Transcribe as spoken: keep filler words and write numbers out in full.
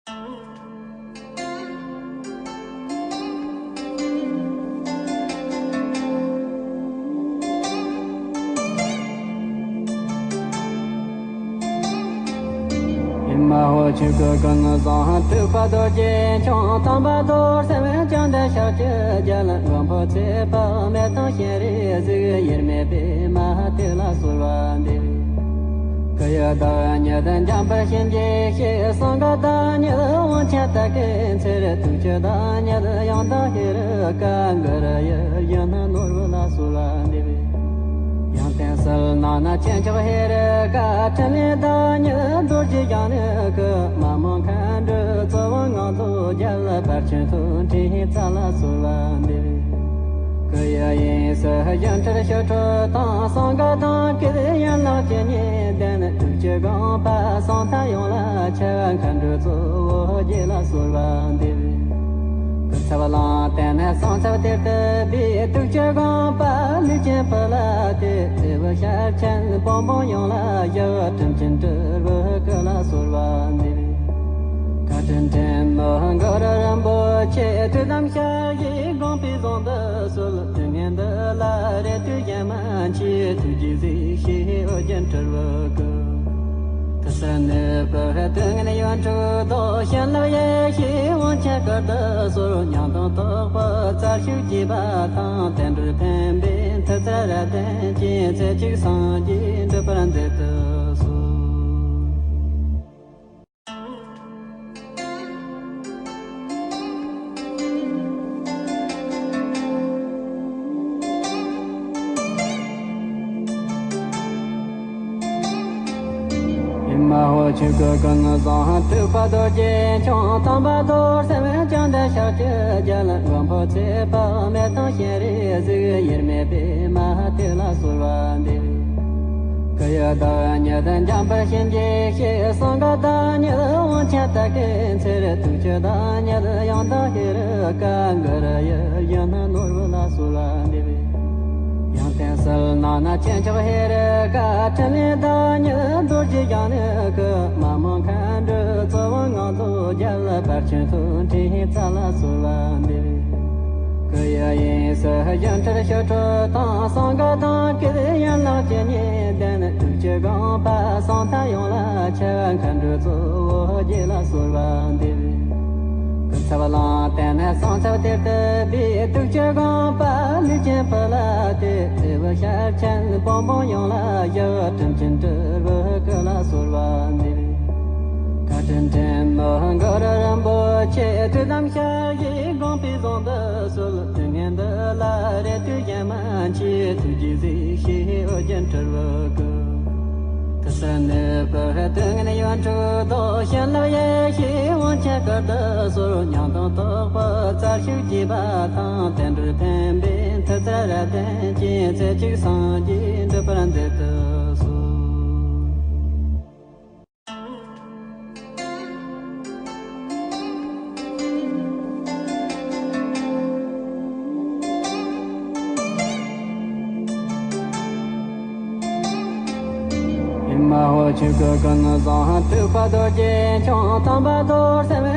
ཨེ་མ་ཧོ། ཆོས་སྐུ་ཀུན་བཟང་ཐེག་པ་རྡོ་རྗེ་འཆང་། དམ་པ་རྡོར་སེམས་བཅོམ་ལྡན་ཤཱཀྱའི་རྒྱལ། མགོན་པོ་ཚེ་དཔག་མེད་དང་སྤྱན་རས་གཟིགས། དབྱེར་མེད་པདྨ་དེ་ལ་གསོལ་བ་འདེབས། སྐུ་ཡི་བདག་ཉིད་འཇམ་དཔལ་དཔྱད་བརྗོད་ཞིང་། གསང་སྔགས་བདག་ཉིད་དབང་ཆེན་དར་དཀར་ཚེ། ཐུགས་རྗེ་བདག་ཉིད་ཡང་དག་ཧེ་རུ་ཀ། གུ་རུ་ཡིད་བཞིན་ནོར་བུ་ལ་གསོལ་བ་འདེབས། ཡང་དེང་ཕྱིར་སྣང་ན་ཆོས་མཆོག་ཧེ་རུ་ཀ། ཕྲིན་ལས་བདག་ཉིད་རྡོ་རྗེ་རྒྱ་མཚོའི་སྐུ། མ་མོ་མཁའ་འགྲོའི་ཚོགས་དབང་ངང་དུ་རྒྱལ། ཕར་ཕྱིན་དོན་ཁྲིད་རྩ་ལ་གསོལ་བ་འདེབས། སྐུ་ཡི་དབྱིངས་སུ་སྒྱུ་འཕྲུལ་ཞི་ཁྲོ་དང་། གསང་སྔགས་གདངས་སྐྱེས་ཡན་ལག་བཅུ་གཉིས་ལྡན། ཐུགས་རྗེ་དགོངས་པ་ཟང་ཐལ་ཡོངས་ལ་ཁྱབ། མཁའ་འགྲོའི་གཙོ་བོ་རྗེ་ལ་གསོལ་བ་འདེབས། སྐུ་ཚབ་གླང་དར་ནས་གསང་ཚབ་གཏེར་དུ་སྦས། ཐུགས་རྗེ་དགོངས་པ་ལུས་ཅན་ཕུལ་ཏེ། དེ་བས་ཤར་ཕྱིན་བོན་པོ་ཡོངས་ལ་ཞབས། དྲིན་ཅན་སྤྲུལ་པའི་སྐུ་ལ་གསོལ་བ་འདེབས། བཀའ་དྲིན་ཆེན་མོ་གུ་རུ་རིན་པོ་ཆེ། ཐུགས་དམ་ཞལ་བཞེས་དགོངས་པའི་ཟུང་དུ་གསོལ། དུས་ངན་འདི་ལ་རེ་ལྟོས་གཞན་མ་མཆིས། ཐུགས་རྗེས་གཟིགས་ཤིག་ཨོ་རྒྱན་སྤྲུལ་པའི་སྐུ། དུས་གསུམ་གནས་པའི་དུས་ངན་ཡོངས་གྲོལ་མདོ། བྱིན་རླབས་ཡེ་ཤེས་དབང་ཆེན་སྐུར་དུ་གསོལ། ཉང་སྟོན་སྟག་པོ་རྩ་ཤུགས་བཅས་པ་དང་། བསྟན་འགྲོའི་ཕན་པའི་མཐུ་རྩལ་རབ་བརྟན་ཅིང་། ཚེ་གཅིག་སངས་རྒྱས་འགྲུབ་པར་མཛད་དུ་གསོལ། ཨེ་མ་ཧོ། ཆོས་སྐུ་ཀུན་བཟང་ཐེག་པ་རྡོ་རྗེ་འཆང་། དམ་པ་རྡོར་སེམས་བཅོམ་ལྡན་ཤཱཀྱའི་རྒྱལ། མགོན་པོ་ཚེ་དཔག་མེད་དང་སྤྱན་རས་གཟིགས། དབྱེར་མེད་པདྨ་དེ་ལ་གསོལ་བ་འདེབས། སྐུ་ཡི་བདག་ཉིད་འཇམ་དཔལ་དཔྱད་བརྗོད་ཞིང་། གསང་སྔགས་བདག་ཉིད་དབང་ཆེན་དར་དཀར་ཚེ། ཐུགས་རྗེ་བདག་ཉིད་ཡང་དག་ཧེ་རུ་ཀ། གུ་རུ་ཡིད་བཞིན་ནོར་བུ་ལ་གསོལ་བ་འདེབས། ཡང་དེང་ཕྱིར་སྣང་ན་ཆོས་མཆོག་ཧེ་རུ་ཀ། ཕྲིན་ལས་བདག་ཉིད་རྡོ་རྗེ་རྒྱ་མཚོའི་སྐུ། མ་མོ་མཁའ་འགྲོའི་ཚོགས་དབང་ངང་དུ་རྒྱལ། ཕར་ཕྱིན་དོན་ཁྲིད་རྩ་ལ་གསོལ་བ་འདེབས། སྐུ་ཡི་དབྱིངས་སུ་སྒྱུ་འཕྲུལ་ཞི་ཁྲོ་དང་། གསང་སྔགས་གདངས་སྐྱེས་ཡན་ལག་བཅུ་གཉིས་ལྡན། ཐུགས་རྗེ་དགོངས་པ་ཟང་ཐལ་ཡོངས་ལ་ཁྱབ། མཁའ་འགྲོའི་གཙོ་བོ་རྗེ་ལ་གསོལ་བ་འདེབས། སྐུ་ཚབ་གླང་དར་ནས་གསང་ཚབ་གཏེར་དུ་སྦས། ཐུགས་རྗེ་དགོངས་པ་ལུས་ཅན་ཕུལ་ཏེ། དེ་བས་ཤར་ཕྱིན་བོན་པོ་ཡོངས་ལ་ཞབས། དྲིན་ཅན་སྤྲུལ་པའི་སྐུ་ལ་གསོལ་བ་འདེབས། བཀའ་དྲིན་ཆེན་མོ་གུ་རུ་རིན་པོ་ཆེ། ཐུགས་དམ་ཞལ་བཞེས་དགོངས་པའི་ཟུང་དུ་གསོལ། དུས་ངན་འདི་ལ་རེ་ལྟོས་གཞན་མ་མཆིས། ཐུགས་རྗེས་གཟིགས་ཤིག་ཨོ་རྒྱན་སྤྲུལ་པའི་སྐུ། དུས་གསུམ་གནས་པའི་དུས་ངན་ཡོངས་གྲོལ་མདོ། བྱིན་རླབས་ཡེ་ཤེས་དབང་ཆེན་སྐུར་དུ་གསོལ། ཉང་སྟོན་སྟག་པོ་རྩ་ཤུགས་བཅས་པ་དང་། བསྟན་འགྲོའི་ཕན་པའི་མཐུ་རྩལ་རབ་བརྟན་ཅིང་། ཚེ་གཅིག་སངས་རྒྱས་འགྲུབ་པར་མཛད་དུ་གསོལ། ཨེ་མ་ཧོ། ཆོས་སྐུ་ཀུན་བཟང་ཐེག་པ་རྡོ་རྗེ་འཆང་། དམ་པ་རྡོར་སེམས་